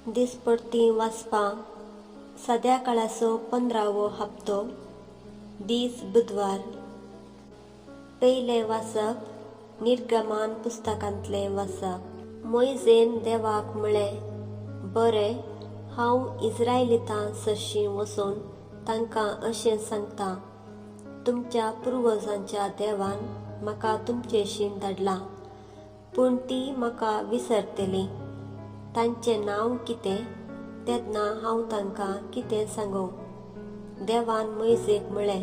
दिसपडतीं वाचपां सद्या काळाचो 15वो हप्तो, दीस बुधवार. पयलें वाचप निर्गमान पुस्तकांतलें वाचप. मोयजेन देवाक म्हळें, बरें, हांव इस्रायलितां सरशीं वचून तांकां अशें सांगता, तुमच्या पुर्वजांच्या देवान म्हाका तुमचेशी धाडलां, पूण ती म्हाका विसरतली. तांचें नांव कितें तेन्ना हांव तांकां कितें सांगूं? देवान मोयजेक म्हळें,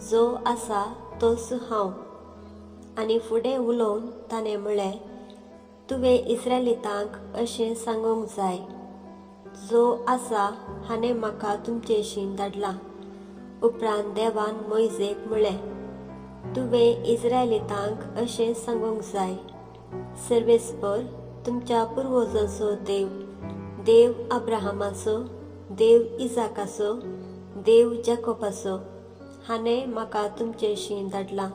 जो आसा तोच हांव. आनी फुडें उलोवन ताणें म्हळें, तुवें इस्रायलितांक अशें सांगूंक जाय, जो आसा हाणें म्हाका तुमचेशी धाडला. उपरांत देवान मोयजेक म्हळें, तुवें इस्रायलितांक अशें सांगूंक जाय, सर्वेस्पर तुमच्या पुर्वजांचो देव, देव अब्राहमाचो, देव इजाकाचो, देव जाकोबाचो, हाणें म्हाका तुमचेशी धाडला.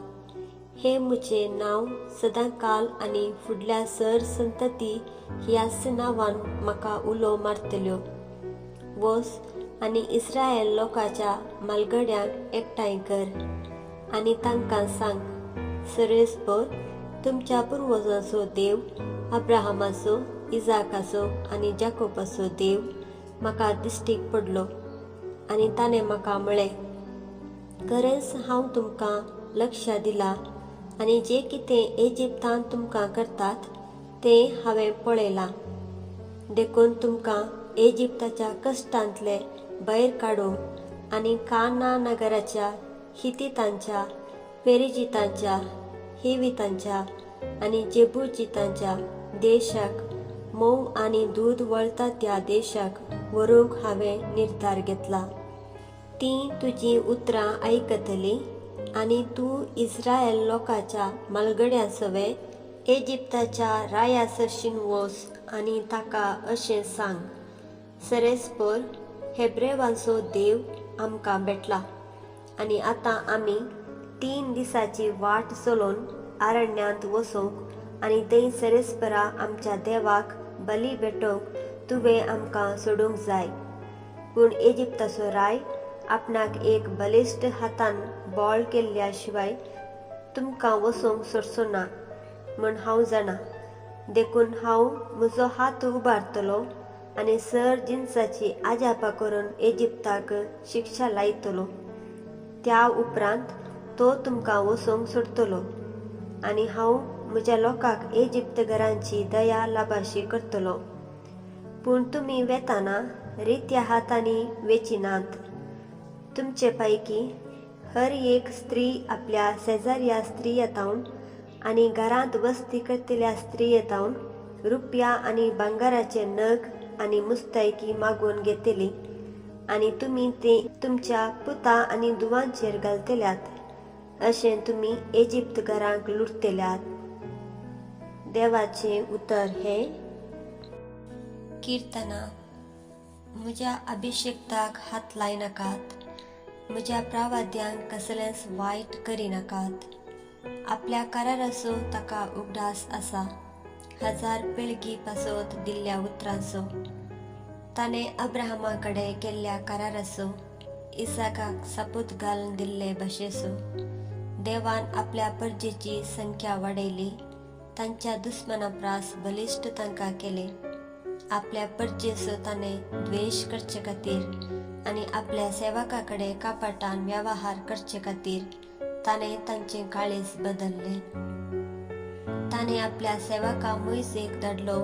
हें म्हजें नांव सदांकाल आनी फुडल्या सर संतती ह्याच नांवान म्हाका उलो मारतल्यो. वच आनी इस्रायल लोकांच्या म्हालगड्यांक एकठांय कर आनी तांकां सांग, सर्वेस्पर तुमच्या पुर्वजांचो देव, अब्राहमाचो, इजाकाचो आनी जाकोबाचो देव म्हाका दिश्टीक पडलो आनी ताणें म्हाका म्हळें, खरेंच हांव तुमकां लक्ष दिलां आनी जें कितें इजिप्तांत तुमकां करतात तें हांवें पळयलां. देखून तुमकां इजिप्ताच्या कश्टांतले भायर काडूंक आनी काना नगराच्या, हितितांच्या, पेरिजितांच्या, हिवितांच्या आनी जेबुजितांच्या देशाक, मोव आनी दूद वळता त्या देशाक व्हरूंक हांवें निर्धार घेतला. तीं तुजीं उतरां आयकतलीं आनी तूं इस्रायल लोकांच्या म्हालगड्यां सवें इजिप्ताच्या राया सरशीं वच आनी ताका अशें सांग, सरेस्पर हेब्रेवांचो देव आमकां भेटला आनी आतां आमी 3 दिसांची वाट चलोवन आरण्यांत वचूंक आनी थंय सरेस्परा आमच्या देवाक बली भेटोवंक तुवें आमकां सोडूंक जाय. पूण इजिप्ताचो राय आपणाक एक बलिश्ट हातान बॉल केल्ल्या शिवाय तुमकां वचूंक सोडचो ना म्हूण हांव जाणा. देखून हांव म्हजो हात उबारतलो आनी सर जिनसाची आजापा करून इजिप्ताक शिक्षा लायतलो. त्या उपरांत तो तुमकां वचूंक सोडटलो आनी हांव म्हज्या लोकांक इजिप्त घरांची दया लाभाशी करतलो. पूण तुमी वेताना रित्या हातांनी वेचिनात. तुमचे पैकी हर एक स्त्री आपल्या शेजाऱ्या स्त्रियेतावन आनी घरांत वस्ती करतल्या स्त्रियेतावन रुपया आनी भांगराचे नग आनी मुस्तायकी मागून घेतली आनी तुमी ते तुमच्या पुता आनी दुवांचेर घालतल्यात. अशें तुमी इजिप्त घरांक लुटतल्यात. देवाचें उतर हें. किर्तना. म्हज्या अभिषेक्ताक हात लायनाकात, म्हज्या प्रावाद्यांक कसलेंच वायट करिनाकात. आपल्या कराराचो ताका उगडास आसा, 1000 पिळगी पासत दिल्ल्या उतरांचो. ताणें अब्राहमा कडेन केल्ल्या कराराचो, इसाकाक सपूत घालून दिल्ले भाशेचो. देवान आपल्या परजेची संख्या वाडयली, तांच्या दुस्मना प्रास बलिश्ट तांकां केले. आपल्या परजेचो ताणें द्वेश करचे खातीर आनी आपल्या सेवका कडेन कापाटान वेव्हार करचे खातीर ताणें तांचें काळीज बदल्लें. ताणें आपल्या सेवका मोयजेक धाडलो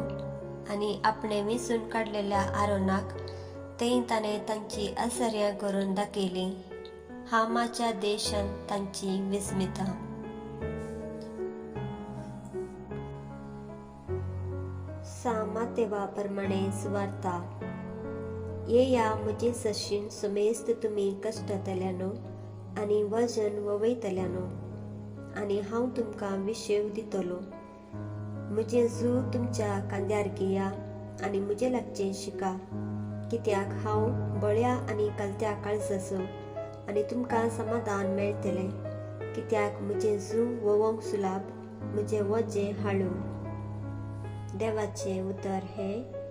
आनी आपणें वेंचून काडलेल्या आरोनाक थंय ताणें तांची आसर्यां करून दाखयली. हामाच्या देशांत तांची विस्मिता. सामातेवा प्रमाणे सुवार्ता. येया म्हजे सरशीं समेस्त तुमी कश्टतल्यानो आनी वजन ववयतल्यानो, आनी हांव तुमकां विशेव दितलो. म्हजें जू तुमच्या कांद्यार घेया आनी म्हजे लागचें शिका, कित्याक हांव बळ्या आनी कलत्या काळजाचो, आनी तुमकां समाधान मेळटलें. कित्याक म्हजें जू वोवंक सुलाभ, म्हजें वजें हाळू. देवाचें उतर हें.